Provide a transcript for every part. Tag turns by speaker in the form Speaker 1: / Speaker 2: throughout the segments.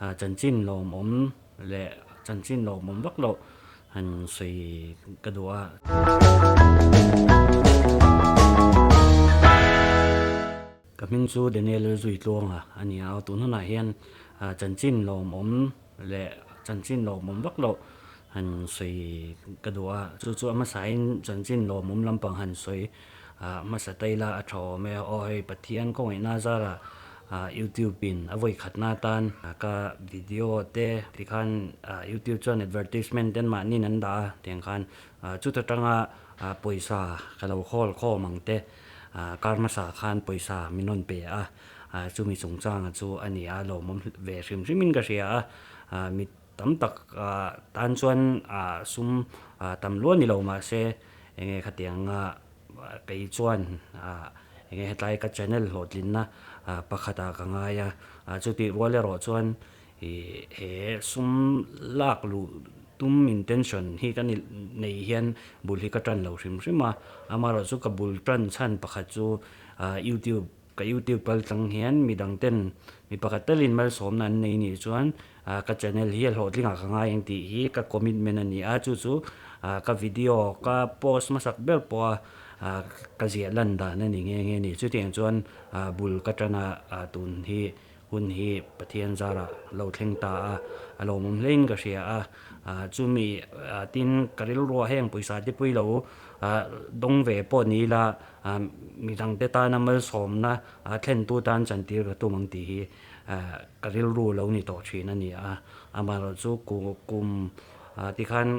Speaker 1: Chanchin lawmawm leh chanchin lawmawm vak loh han sawi ka duh a. Ka hming chu Daniel Zuitluanga a ni a, tun hunah hian chanchin lawmawm leh chanchin lawmawm vak loh han sawi ka duh a, chu chu a hmasain chanchin lawmawm lampang han sawi hmasa ta ila a tha awm e. Aw hei Pathian khawngaihna zarah YouTube in a vawi khatna atan ka video te tikhan YouTube chuan advertisement te mahniin an dah a tiang khan chuta tanga pawisa ka lo hawl khawm ang te Kar hmasa khan pawisa min rawn pe a, chumi chungchanga chu a ni a, lawmawm ve hrim hrimin ka hria a, mi tam tak tan chuan sum tam luah ni lo mahse enge khatianga kei chuan enge hetlai ka channel hlawhtlinna pakhatah ka ngai a, chutih rual erawh chuan Ih he sum lak luh tum intention hi ka nei hian bul hi ka tan lo hrim hrim a, amaherawh chu ka bul tan chhan pakhat chu youtube ka youtube kal tlang hian midang ten mi pakhat telin malsawmna an nei nih chuan ka channel hi a hlawhtlingah ka ngai ang tih hi ka commitment a ni a, chu chu ka video ka post hmasak ber pawha ka ziah lan dan a ni nghe nghe a ni. Chutiang chuan bul ka tan a tun hi. Hun hi Pathian zarah lo thleng ta a, a lawmawm hlein ka hria a. Chumi tin ka rilruah heng pawisa te pui lo dawng ve pawh ni ila midangte tana malsawmna thlentu tan chantir ka tum ang tih hi ka rilru lo ni tawh thin a ni a. Amaherawhchu kum tikhan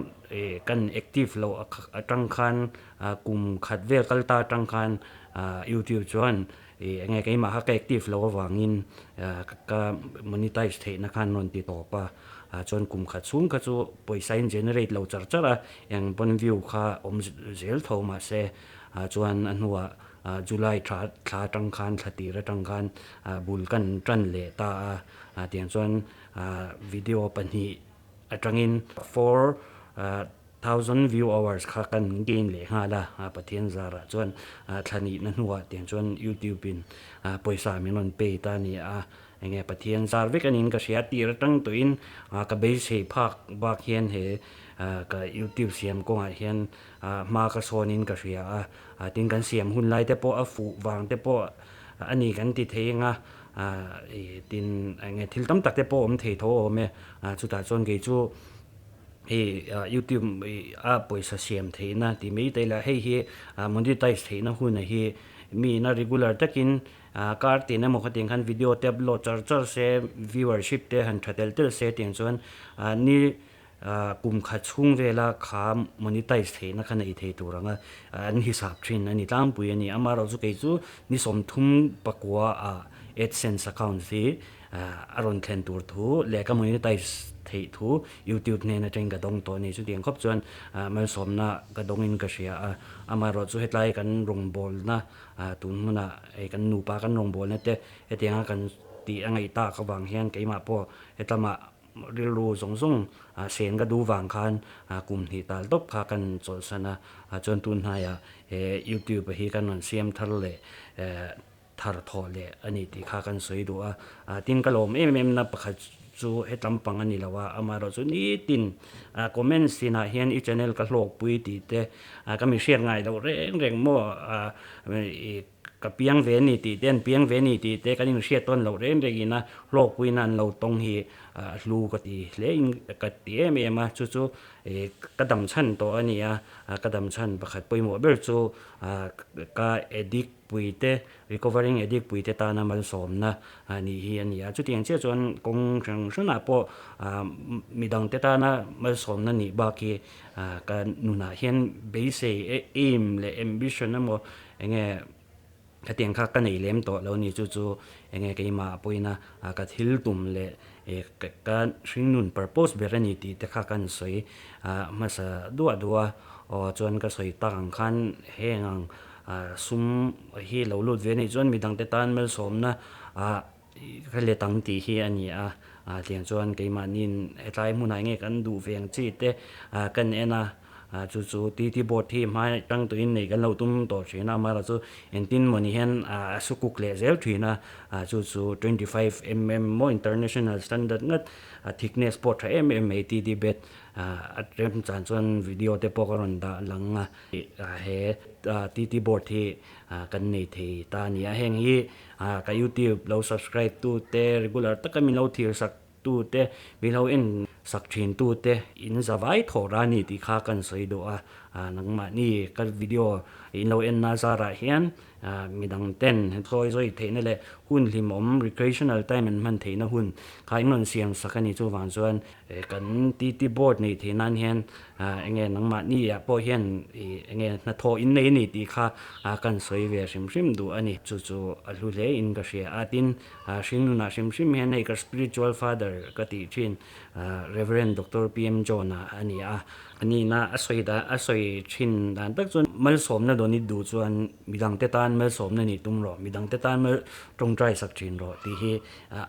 Speaker 1: kan active loh atang khan kum khat vel kal ta atang khan YouTube chuan Ih enge keimah kha ka active loh avangin ka monetize theihna khan rawn ti tawp a, chuan kum khat chhung kha chu pawisa in generate lo char char a, eng pawn view kha awm zel tho mahse chuan a hnuah July thla thla atang khan thla tir atang khan bul kan tan leh ta a, tiang chuan video pahnih atangin four Thousand view hours kha kan gain leh nghal a, Pathian zarah chuan thla nihna hnuah tiang chuan YouTube in pawisa min rawn pay ta a ni a, enge Pathian zar vek aniin ka hria tir atang tawhin ka beisei phak bak hian he ka YouTube siam kawngah hian hma ka sawnin ka hria a, tin kan siam hun lai te pawh a fuh vang te pawh a ni kan ti thei eng a, tin enge thil tam tak te pawh awm thei tho a awm e, chutah chuan kei chu. Hei youtube a pawisa siam theihna tih mai te ila hei hi monetize theihna hun hi mi ina regular takin kar tin emaw khatiang khan video te upload char char se viewership te han tha tel tel se tiang chuan ni kum khat chhung vela kha monetize theihna kha nei thei tur anga an hisap thin a ni tlangpui a ni. Amaherawhchu chu kei chu ni 30 pakua ah adsense account hi A rawn thlen tur thu leh ka monetize theih thu YouTube hnen atangin ka dawng tawh a ni. Chutiang khawp chuan malsawmna ka dawngin ka hria a. Amaherawh chu hetlai kan rawngbawlna tun hmunah hei kan nupa kan rawngbawlna te hetianga kan tih a ngaih tak avang hian keimah pawh hetlama rilru zawng zawng sen ka duh vang khan kum hnih tal tawp kha kan chawlhsan a. Chuan tun hnaiah he YouTube hi kan rawn siam thar leh thar thawh leh a ni tih kha kan sawi duh a, tin ka lawm em em na pakhat chu hetlam pang a ni lo a, amaherawh chu nitin comments tinah hian i channel ka hlawkpui tih te ka mi hriat ngai loh reng reng maw ka piang ve a ni tih te an piang ve a ni tih te kan inhriat tawn loh reng reng ina hlawkpuina an lo tawng hi hlu ka ti hle in ka ti em em a, chu chu ka dam chhan tawh a ni a, ka dam chhan pakhat pawimawh ber chu ka addict Puite, Recovering Addict puite tana malsawmna nih hi a ni a. Chutiang chiah chuan kawng hrang hrangah pawh midangte tana malsawmna nih bak hi ka nunah hian beisei, aim leh ambition emaw enge khatiang kha ka nei lem tawh lo a ni. Chu chu enge keimah pawhin a ka thil tum leh ka hringnun purpose ber a ni tih te kha kan sawi hmasa duah duah a. Aw chuan ka sawi tak ang khan heng ang Sum hi lo lut ve anih chuan midangte tan malsawmna ka let ang tih hi a ni a, tiang chuan keimahniin hetlai hmunah enge kan duh ve ang chi te kan en a, Chu chu TT board hi hmai tang tuin nei kan lo tum tawh thin a, amaherawh chu engtin mawni hian a su kuk leh zel thin a, chu chu 25 mm maw international standard ngat thickness pawh tha em em mai TT bed a rem chan chuan video te pawh ka rawn dah lang a, he TT board hi kan nei thei ta a ni a, heng hi ka youtube lo subscribe tu te regular taka min lo thlir sak tu te, min lo en sak thin tu te in zavai thawh ra ni tih kha kan sawi duh a, nangmahni ka video in lo en na zarah hian midang ten sawi zawi theihna leh hun hlimawm recreational time an hman theihna hun kha in rawn siam sak a ni. Chuvang chuan kan TT board neih theih nan hian enge nangmahni ah pawh hian enge hnathawh in nei a ni tih kha kan sawi ve hrim hrim duh a ni. Chu chu a hlu hle in ka hria a, tin Hringnunah hrim hrim hian hei ka spiritual father ka tih thin Rev. Doctor PM John-a a ni a. A nihna a sawi dan a sawi thin dan tak chuan malsawmna dawn i duh chuan midangte tan malsawmna nih tum rawh, midangte tan mal tawngtai sak thin rawh tih hi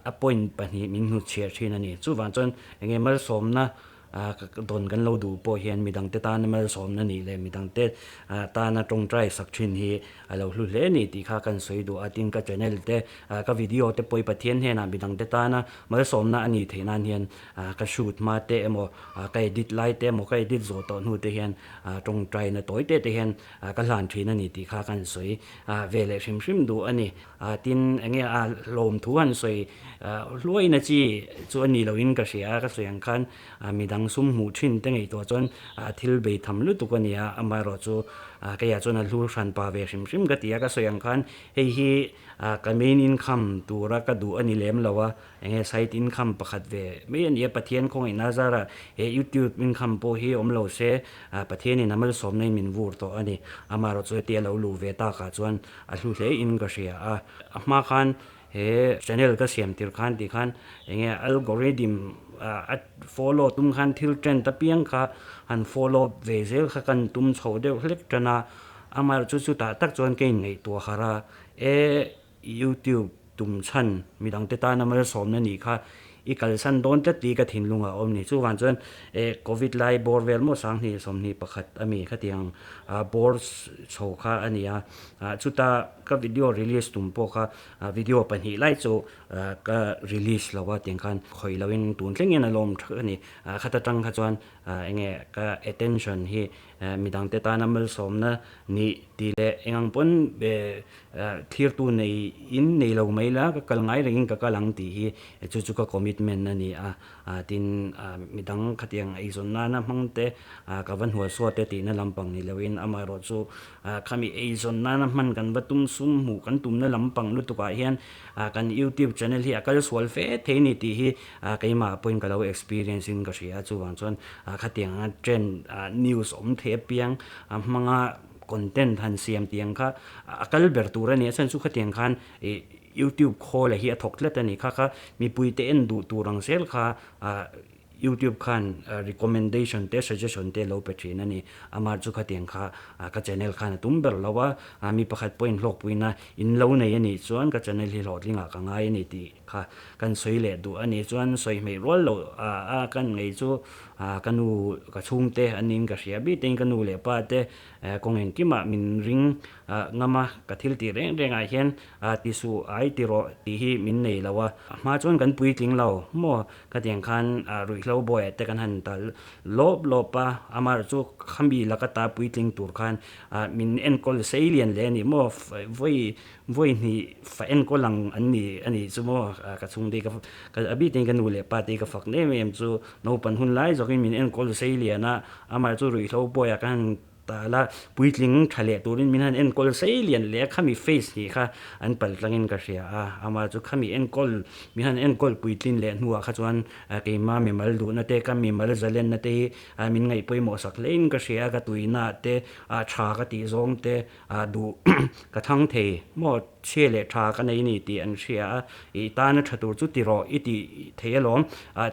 Speaker 1: a point pahnih min hnutchhiah thin a ni. Chuvang chuan enge malsawmna Dawn kan lo duh pawh hian midangte tana malsawmna nih leh midangte tana tawngtai sak thin hi a lo hlu hle a ni tih kha kan sawi duh a. Tin, ka channel te, ka video te pawh hi Pathian hnenah midangte tana malsawmna a nih theih nan hian ka shoot hma te emaw, ka edit lai te emaw, ka edit zawh tawh hnu te hian tawngtaina tawi te te hian ka hlan thin a ni tih kha kan sawi ve leh hrim hrim duh a ni. Tin, enge a hlawm thu han sawi hluaina chi chu a ni loin ka hria a, ka sawi ang khan midang sum hmuh thin te ngaihtuah chuan thil bei tham lutuk a ni a, amaherawh chu keiah chuan a hlu hran pa ve hrim hrim ka ti a, ka sawi ang khan hei hi ka main income tura ka duh a ni lem lo a, Enge side income pakhat ve mai a ni a, Pathian khawngaihna zara he YouTube income pawh hi awm lo se, Pathianin a malsawmna in min vur tawh a ni. Amaherawh chu hetia lo luh ve takah chuan a hlu hle in ka hria a. A hma khan he channel ka siam tir khan tih khan enge algorithm a follow tum khan thil trend apiang kha han follow ve zel kha kan tum chho deuh hlek tan a. Amaherawh chu chutah tak chuan ka inngaihtuah harh a, e YouTube tum chhan midangte tana malsawmna nih kha i kalsan dawn tlat tih ka thinlung ah a awm ni. Chuvang chuan eh Covid lai bawr vel maw 20 21 a mi khatiang ah bawr chho kha a ni a. Ah chuta ka video release tum pawh kha video pahnih lai chu ka release lo a tiang khan khawih lo in tun thleng hian a lawm thak a ni. Ah khata tang kha chuan enge ka attention hi midangte tana malsawmna nih tih leh engang pawn Thirtu nei in nei lo mai la, ka kal ngai rengin ka kal ang tih hi chu chu ka commitment a ni a. Tin, midang khatiang eizawn nana hmang te, ka va hnual suat te tihna lampang ni loin amaherawh chu khami eizawn nana hman kan va tum sum hmuh kan tumna lampang lutukah hian kan YouTube channel hi a kal sual fe thei a ni tih hi keimah pawhin ka lo experience in ka hria a. Chuvang chuan khatiang anga trend news awm thei apiang hmanga Content han siam tiang kha a kal ber tur a ni a, chhan chu khatiang khan ih youtube khawl hi a thawk tlat a ni kha kha mipui te en duh tur ang zel kha ah youtube khan recommendation te suggestion te lo pe thin a ni, amah chu khatiang kha ka channel khan a tum ber lo a, mi pakhat pawhin hlawkpuina in lo nei a nih chuan ka channel hi hlawhtlingah ka ngai a ni tih kha kan sawi leh duh a ni chuan sawi hmeih rual loh a kan ngei chu ka nu ka chhungte an niin ka hria bik te ka nu leh pa te Kawng engkimah min ring ngam a, ka thil tih reng rengah hian ti suh ai ti rawh tih hi min nei lo a. A hma chuan kan puitling lo maw? Khatiang khan ruihhlo bawiah te kan han tal lawp lawp a, amaherawh chu khami laka ta puitling tur khan min enkawl sei lian leh a ni maw? Vawi vawi hnih fa enkawl ang an ni a nih chu maw? Ka chhungte ka a bik ka nu leh pa te ka fak em em chu naupan hun lai zawkin min enkawl sei lian a, Amah chu ruihhlo bawiah ka han tal a, puitling tha leh turin min han enkawl sei lian leh a, khami face nih kha an pal tlangin ka hria a, amah chu khami enkawl, min han enkawl puitlin leh hnuah kha chuan keima mimal duhna te, ka mimal zalenna te hi min ngaih pawimawh sak hlein ka hria a, ka tuina te, tha ka tih zawng te duh ka thang thei maw. Chhia leh tha ka nei ni tih an hria a, i tana tha tur chu ti rawh i ti thei alawm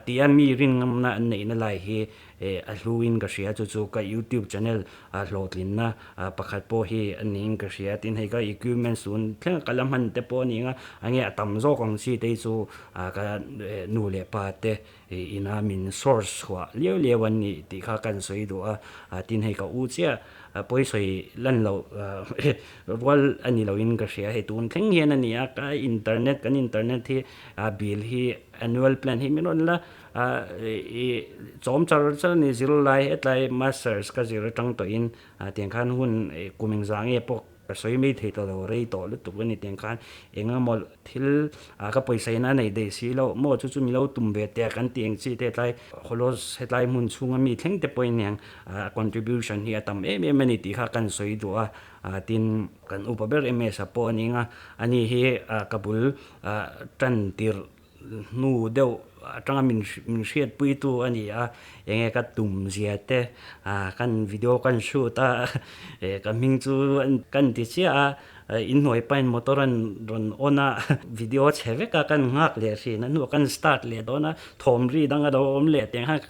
Speaker 1: tia mi ringamna an neihna lai hi a hluin ka hria. Chu chu ka YouTube channel hlawhtlinna pakhat pawh hi a niin ka hria. Tin, hei ka equipments tun thleng ka la hman te pawh a ni ang a, enge a tam zawk ang chi te hi chu ka nu leh pa te ina min source chhuah liau liau an ni tih kha kan sawi duh a. Tin, hei ka u chiah pawi sawi lan loh rual a ni loin ka hria. Hei tun thleng hian a ni a, ka internet, kan internet hi bill hi annual plan hi min rawn la i chawm char char a ni. Zirlai hetlai masters ka zir atang tawhin tiang khan hun kum engzah nge pawh Ka sawi mai thei ta lo, rei tawh lutuk a ni tiang khan eng emaw thil ka pawisa in a nei daih si loh maw chu chu mi lo tum ve teh a kan tih ang chi te tlai Holos hetlai hmun chhunga mi thleng te pawhin hian a contribution hi a tam em em a ni tih kha kan sawi duh a, tin kan upa ber MS a pawh a ni ang a, ani hi ka bul tan tirh hnu deuh atanga min min hriatpuitu a ni a, enge ka tum zia te kan video kan shoot a, ka hming chu kan ti chiah a, inhnuai pahin motor an rawn on a, video chhe vek a kan nghak leh thin a, hnuah kan start leh dawn a, thawm ri dang a lo awm leh tiang khan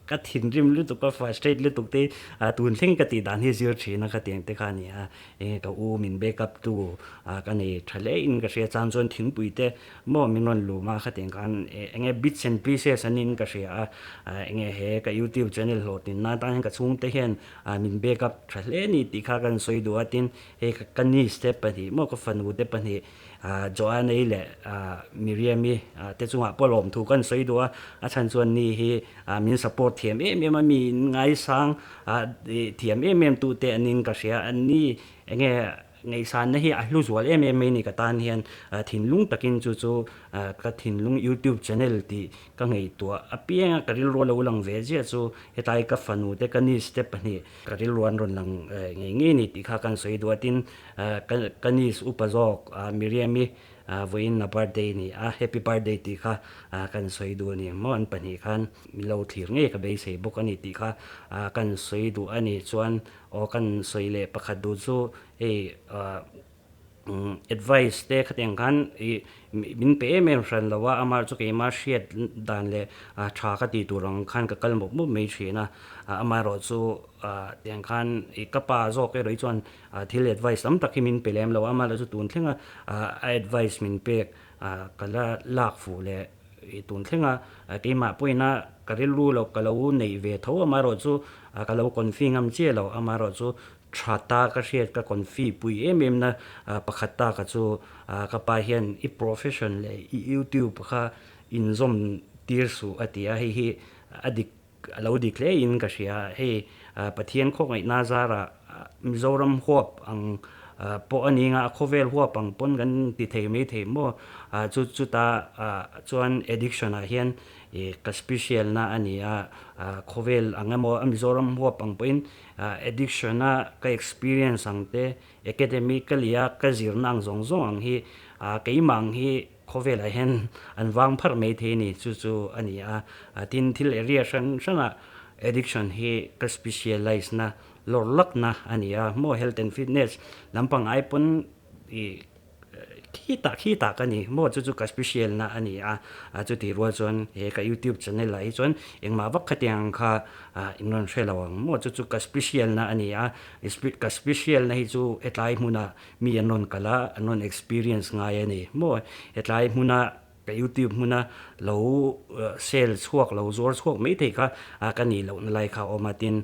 Speaker 1: ka thinrim lutuk a, frustrate lutuk te tun thleng ka tih dan hi zir thin a ka tiang te kha a ni a, enge ka u min back up tu ka nei tha hle in ka hria chang chuan thingpui te Maw min rawn lum a khatiang khan enge bits and pieces an in ka hria a, enge he ka youtube channel hlawhtlin nan tan hian ka chhungte hian min back up tha hle ni tih kha kan sawi duh a, tin hei ka niece te pahnih maw ka fanu te pahnih Joanna-i leh Miriam-i te chungah pawh lawmthu kan sawi duh a, a chhan chuan ni hi min support thiam em em a, mi in ngaisang thiam em em tute an in ka hria, an ni enge Ngaihsanna hi a hlu zual em em mai ni ka tan hian thinlung takin chu chu ka thinlung youtube channel tih ka ngaihtuah apiang a ka rilru a lo lang ve ziah chu hetlai ka fanu te ka niece te pahnih ka rilru an rawn lang ngei ngei ni tih kha kan sawi duh a tin ka niece upa zawk Miriam-i vawiin a birthday ni a happy birthday tih kha kan sawi duh a ni maw an pahnih khan min lo thlir ngei ka beisei bawk a ni tih kha kan sawi duh a ni chuan Aw kan sawi leh pakhat duh chu hei advice te khatiang khan ih min pe em em hran lo a, amah chu keimah hriat dan leh tha ka tih tur ang khan ka kal mawp mawp mai thin a, amaherawh chu tiang khan ih ka pa zawk erawh hi chuan thil advice tam tak hi min pe lem lo a, amaherawh chu tun thlenga a advice min pek ka la lak fuh leh. I tun thlenga keimah pawhina ka rilru lo ka lo neih ve tho amaherawh chu ka lo confi ngam chiah lo amaherawh chu tha ta ka hriat ka confi pui em em na pakhat ta ka chu ka pa hian i profession leh i youtube kha inzawm tir suh a ti a hei hi a dik A lo dik hle in ka hria. Hei Pathian khawngaihna zarah Mizoram huap ang pawh a ni nga, a khawvel huap ang pawn kan ti thei mai thei maw? Chu chuta chuan addiction ah hian ka special na a ni a, khawvel ang emaw a Mizoram huap ang pawhin addiction a ka experience ang te, academically a ka zirna ang zawng zawng ang hi keimah ang hi Khawvelah hian an vang pharh mai thei a ni, chu chu a ni a. Tin, thil area hran hranah addiction hi ka specialise na lawr lakna a ni a. Maw health and fitness lampang ai pawn i khitah khitah ka ni maw chu chu ka special na a ni a. Chutih rual chuan he ka youtube channel ah hi chuan engmah vak khatiang ang kha in rawn hre lo ang maw chu chu ka special na a ni a. Ka special na hi chu hetlai hmunah Mi an rawn kal a, an rawn experience ngai a ni maw? Hetlai hmuna ka youtube hmuna lo sell chhuak lo zuar chhuak mai thei kha ka nih lohna lai kha a awm a, tin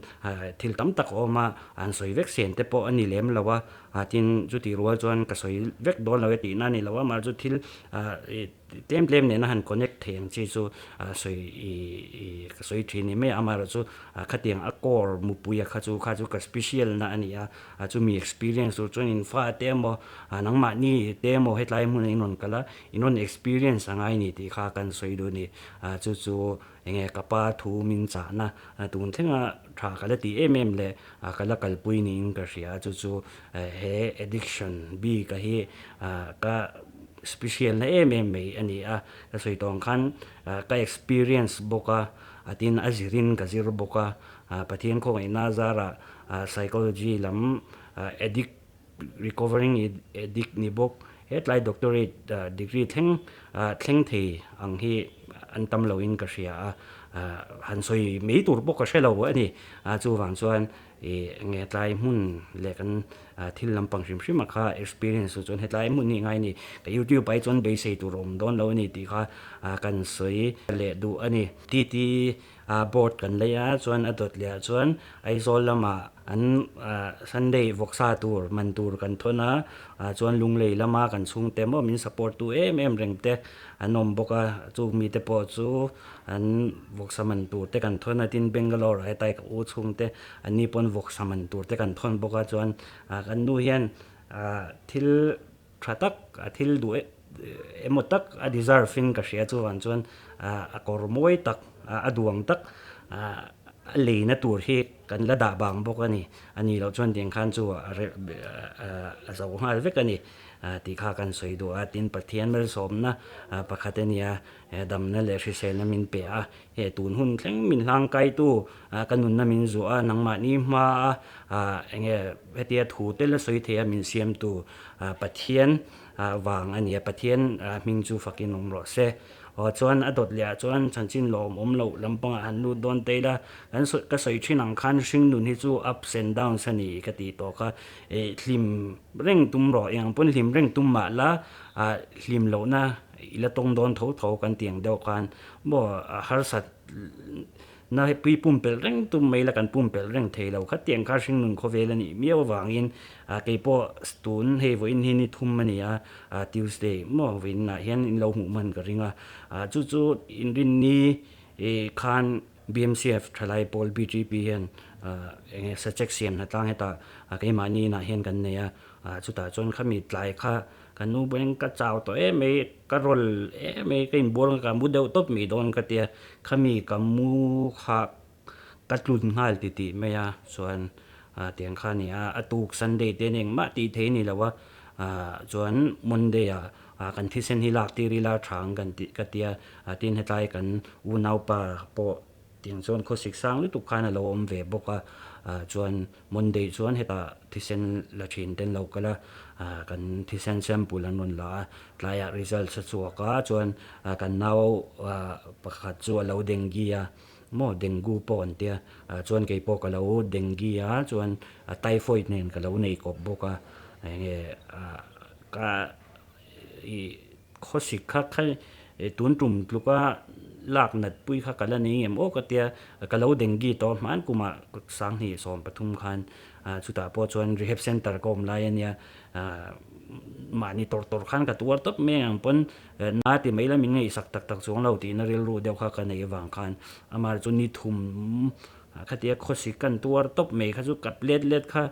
Speaker 1: thil tam tak a awm a, an sawi vek sen te pawh a ni lem lo a, tin chutih rual chuan ka sawi vek dawn lo e tihna a ni lo a, mahse thil Tlem tlem nena han connect thei ang chi chu sawi i ka sawi thin ni mai a, amaherawh chu khatiang a core mupui a kha chu kha chu ka special na a ni a, chumi experience tur chuan in fa te emaw nangmahni te emaw hetlai hmuna in rawn kal a, in rawn experience a ngai ni tih kha kan sawi duh a ni. Chu chu enge ka pa thu min chahna tun thlenga tha ka la tih em em leh ka la kalpui niin ka hria, chu chu he addiction bik a hi ka Special na em em mai a ni a, ka sawi tawh ang khan ka experience bawk a, a tin a zirin ka zir bawk a, Pathian khawngaihna zarah psychology lam addict recovering addict ni bawk. Hetlai doctorate degree thleng thleng thei ang hi an tam loin ka hria a, han sawi mai tur pawh ka hre lo a ni. Chuvang chuan ih nge tlai hmun leh kan thil lampang hrim hrim ah kha experience chu chuan hetlai hmun hi ngai a ni. Ka youtube ah hi chuan beisei tur a awm dawn lo a ni tih kha kan sawi leh duh a ni. TT board kan lei a chuan a dawt leh ah chuan Aizawl lamah an Sunday vawksa tur man tur kan thawn a chuan Lunglei lama kan chhungte maw min support tu em em reng te an awm bawk a chu mite pawh chu an vawksa man tur te kan thawn a tin Bangalore ah hetai ka u chhungte an ni pawn vawksa man tur te kan thawn bawk a chuan kan nu hian thil Tha tak a thil duh emaw tak a deserve in ka hria chuvang chuan a kawr mawi tak a duang tak a leina tur hi kan la dah bang bawk a ni. A nih loh chuan tiang khan chu a zo nghal vek a ni tih kha kan sawi duh a. Tin Pathian malsawmna pakhat a nia damna leh hriselna min pe a, he tun hun thleng min hlangkaitu ka nunna min zuah a, nangmahni hmaa enge hetia thu te la sawi thei a min siamtu Pathian vang a ni a, Pathian hming chu fakin awm rawh se. Aw chuan a dawt leh ah chuan chanchin lawm awm loh lampangah han lut dawn ta ila, kan sawi ka sawi thin ang khan hring nun hi chu ups and downs a ni ka tih tawh kha, hlim reng tum rawh eng pawn hlim reng tum mah la hlim lohna i la tawng dawn tho tho kan tih ang deuh khan maw harsat na pui pumpelh reng tum mai la kan pumpelh reng thei lo kha tiang kha hringnun khawvel a nih miau avangin kei pawh tun hei vawiin hi ni thum a ni a Tuesday maw vawiin ah hian in lo hmuh hman ka ring a chu chu inrinni khan BMCF thalai pawl BGP hian eng nge sachek siam hnatlang hetah keimahni inah hian kan nei a chutah chuan khami tlai kha Ka nu pawhin ka chau tawh em mai, ka rawl em mai, ka inbual ang ka mu deuh tawp mai dawn ka tia, khami ka mu kha ka tlun nghal ti tih mai a, chuan tiang kha a ni a, a tuk Sunday te nen engmah tih thei a ni lo a, chuan Monday ah kan thisen hi lak tir ila tha ang kan tih ka tia, tin hetlai kan unaupa pawh Tiang chuan khawsik sang lutuk khan a lo awm ve bawk a, chuan Monday chuan hetah thisen la thin ten lo kal a, kan thisen sample an rawn la a, tlaiah results a chhuak a, chuan kan nau pakhat chu a lo dengue a, maw dengue pawh an tia, chuan kei pawh ka lo dengue a, chuan typhoid nen ka lo nei kawp bawk a, enge ka I khawsik kha kha tun tum tluka lak nat pui kha ka la nei ngem aw ka tia, ka lo dengue tawh hman kumah sanghnih 13 khan chutah pawh chuan rehab center ka awm lai ania mahni tawrh tawrh khan ka tuar tawp mai ang pawn na ti mai la min ngaihsak tak tak chuang lo tihna rilru deuh kha ka nei avang khan amah chu ni thum khatia khawsik kan tuar tawp mai kha chu ka let let kha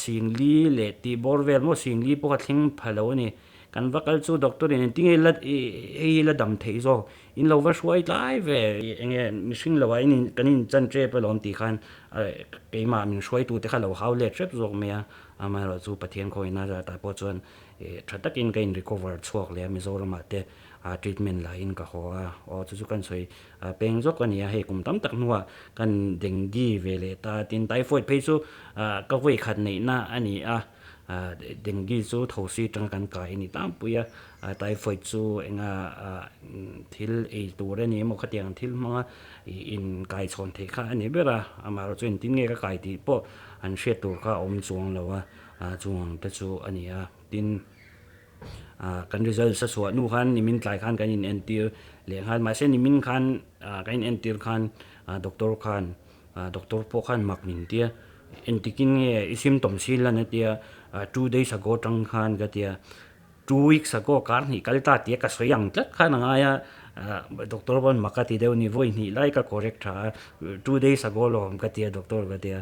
Speaker 1: Singli leh tih bawr vel maw Singli pawh kha thleng pha lo a ni. Kan va kal chu doctor in engtinge la hei hi la dam theih zawk in lo va hruai tlai ve enge mihring lo ah in kan in chan tep alawm tih khan keimah min hruai tu te kha lo hau let hrep zawk mai a, amaherawh chu Pathian khawina zatah pawh chuan tha takin ka in recover chhuak leh a Mizoram ah te treatment lah in ka haw a, aw chu chu kan sawi Peng zawk a ni a, hei kum tam tak hnuah kan dengue ve leh ta tin typhoid phei chu ka vawi khat neihna a ni a, dengue chu thosi atanga kan kai a ni tlangpui a, typhoid chu enga thil ei tur a ni emaw khatiang thil hmanga inkaichhawn theih kha a ni ber a, amaherawhchu chu engtin nge ka kai tih pawh an hriat tur kha a awm chuang lo a, chung ang te chu a ni a, tin. Kan results a chhuah hnu khan nimin tlai khan kan in entir leh nghal mahse nimin khan kan in entir khan doctor khan doctor pawh khan mak min tia engtikin nge i symptoms hi lan a tia 2 days ago tang khan ka tia 2 weeks ago kar hnih kal ta tia ka sawi ang tlat khan a ngai a doctor pawn mak a ti deuh a ni vawi hnih lai ka correct tha a 2 days ago lawm ka tia doctor ka tia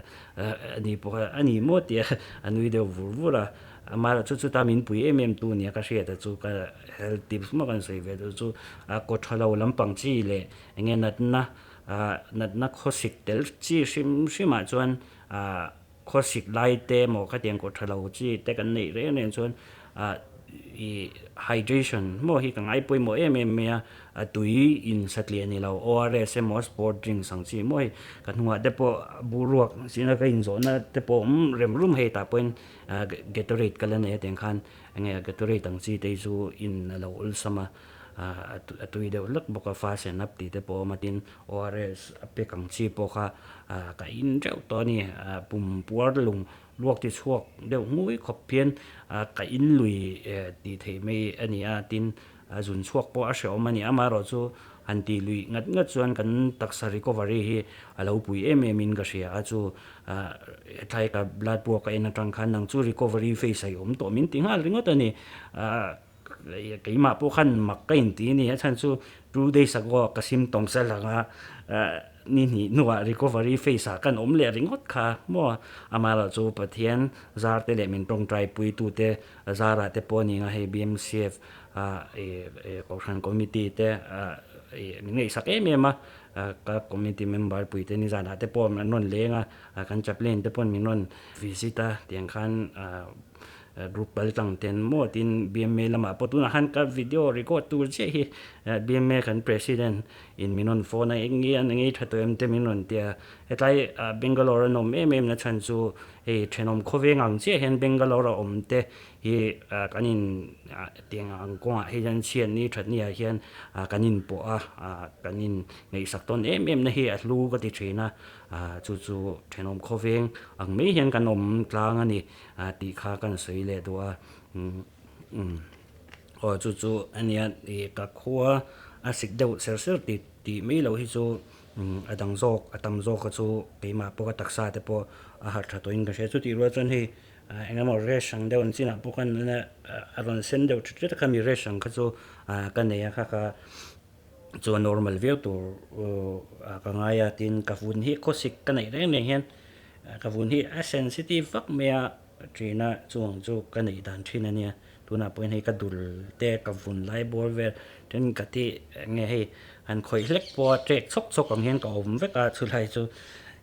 Speaker 1: ani pawh khan a ni maw tia a nui deuh vur vur a. Amaherawh chu chuta min pui em em tu nia ka hriat a chu ka health tips maw kan sawi ve duh chu a kaw tha lo lampang chi leh enge natna ah natna khawsik tel chi hrim hrim ah chuan ah khawsik lai te maw khatiang kaw tha lo chi te kan neih reng reng chuan ah Ih hydration maw hi ka ngai pawimawh em em mai a, a tui in satliah ni lo ORS emaw sport drinks ang chi maw hei ka hnungah te pawh boruak zina ka inzawhna te pawh awm rem rum hei tah pawhin Gatorade ka la nei a tiang khan enge Gatorade ang chi te hi chu in a lo awlsam a, a tui deuh hlek bawk a fast and up tih te pawh a awm a tin ORS a pack ang chi pawh kha ka in teuh tawh a ni pum puar lung Luak ti chhuak deuh ngui khawp hian ka in lui tih theih mai a ni a, tin zun chhuak pawh a hrehawm a ni. Amaherawhchu han tih luih ngat ngat chuan kan taksa recovery hi a lo pui em em in ka hria a, chu hetlai ka blood work a en atang khan nang chu recovery phase a i awm tawh min ti nghal ringawt a ni. Keimah pawh khan mak ka inti a ni, a chhan chu 2 days ago ka symptoms a lang a, ni hnih hnuah recovery phase ah kan awm leh ringawt kha maw? Amaherawh chu Pathian zar te leh min tawngtai puitute zarah te pawh a ni nga hei BMCF Kohhran Committee te min ngaihsak em em a, ka committee member puite nizanah te pawh an rawn leng a, kan chaplain te pawhin min rawn visit a tiang khan Group kal tlang ten maw tin bma lamah pawh tunah khan ka video record tur chiah hi bma kan president in min rawn phone a eng nge an ngei tha tawh em te min rawn ti a hetlai Bangalore an awm em em na chhan chu hei thenawm khawveng ang chiah hian Bangalore a awm te hi kan in tiang ang kawngah hei hian chhiat ni that ni ah hian kan in pawh a kan in ngaihsak tawn em em na hi a hlu ka ti thin a chu chu thenawm khawveng ang mai hian kan awm tlang a ni. A tih kha kan sawi leh duh a, umm aw chu chu a nia ih ka khua a sik deuh ser ser tih tih mai loh hi chu a dang zawk a tam zawk kha chu keimah pawh ka taksa te pawh a harh tha tawhin ka hria chutih rual chuan hei eng emaw rash ang deuh an chinah pawh khan a rawn sen deuh thet thet a khami rash ang kha chu ka nei a kha ka chu a normal viau tur ka ngai a tin ka vun hi khawsik ka neih reng reng hian Ka vun hi a sensitive vak mai a, ṭina chuang chu ka neih dan ṭhin a nia. Tunah pawhin hei ka dul te, ka vun lai bawr vel thenkhat hi eng nge hei han khawih hlek pawh a ṭek chhawk chhawk ang hian ka awm vek a, chulai chu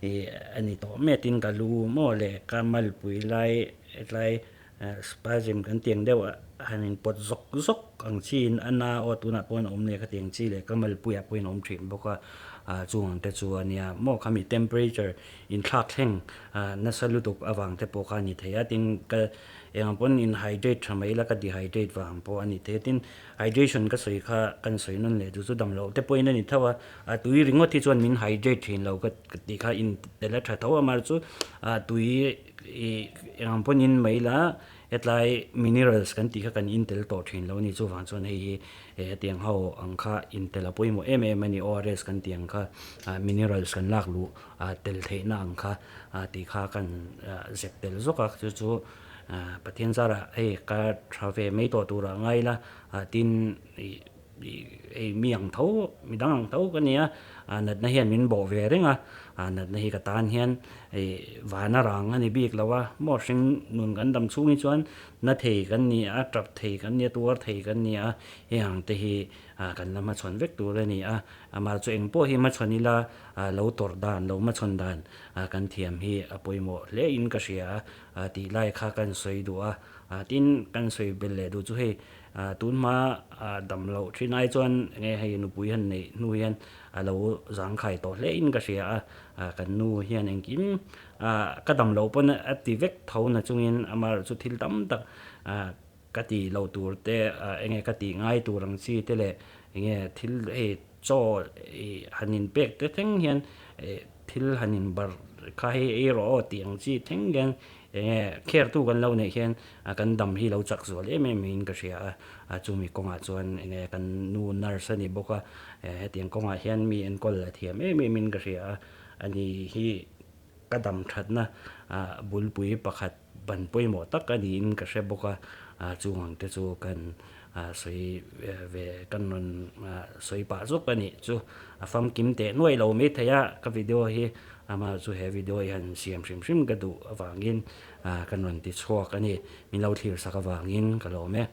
Speaker 1: ih a ni tawh mai a tin ka lu maw leh ka malpui lai hetlai spasm kan tih ang deuh a han inpawt zawk zawk ang chiin a na aw tunah pawhin a awm leh ka tih ang chi leh ka malpuiah pawhin a awm thin bawk a ah chung ang te chu a nia maw khami temperature inthlak thleng ah nasa lutuk avang te pawh kha a ni thei a tin ka eng ang pawn in hydrate tha mai la ka dehydrate vang pawh a ni thei a tin hydration ka sawi kha kan sawi nawn leh chu chu dam loh te pawhin a ni tho a a tui ringawt hi chuan min hydrate thin lo ka tih kha in tel a tha tho a mahse chu ah tui Ih eng pawn in mai la hetlai minerals kan tih kha kan in tel tawh thin lo a ni chuvang chuan hei hi hetiang ho ang kha in tel a pawimawh em em a ni ORS kan tih ang kha minerals kan lak luh tel theihna ang kha tih kha kan zep tel zawk a chu chu Pathian zarah hei ka tha ve mai tawh turah ngai ila tin ih Ei mi ang tho, mi dang ang tho ka nia, natna hian min bawh ve reng a, natna hi ka tan hian vana rang a ni bik lo a, maw hring nun kan dam chhung hi chuan na thei kan ni a, tap thei kan ni a, tuar thei kan ni a, heng ang te hi kan la hmachhawn vek tur a ni a, amah chu eng pawh hi hmachhawn ila lo tawrh dan, lo hmachhawn dan kan thiam hi a pawimawh hle in ka hria a tih lai kha kan sawi duh a, tin kan sawi belh leh duh chu hei Tun hma dam loh thin ai chuan enge hei nupui han neih hnu hian a lo zangkhai tawh hle in ka hria a, kan nu hian engkim ka dam loh pawn a ti vek tho na chungin amaherawh chu thil tam tak ka tih loh tur te enge ka tih ngai tur ang chi te leh enge thil hei chaw han in pek te thleng hian thil han in barh kha hei ei rawh aw tih ang chi thleng hian Enge khertu kan lo neih hian kan dam hi lo chak zual em em in ka hria a, chumi kawngah chuan enge kan nu nurse a ni bawk a, hetiang kawngah hian mi enkawl a thiam em em in ka hria a, ani hi ka dam thatna bulpui pakhat ban pawimawh tak a niin ka hre bawk a, chung ang te chu kan sawi ve kan rawn sawi pah zawk a nih chu a famkim teh nuai lo maithei a ka video hi. Amah chu he video hi han siam hrim hrim ka duh avangin kan rawn ti chhuak a ni. Min lo thlir sak avangin ka lawm e.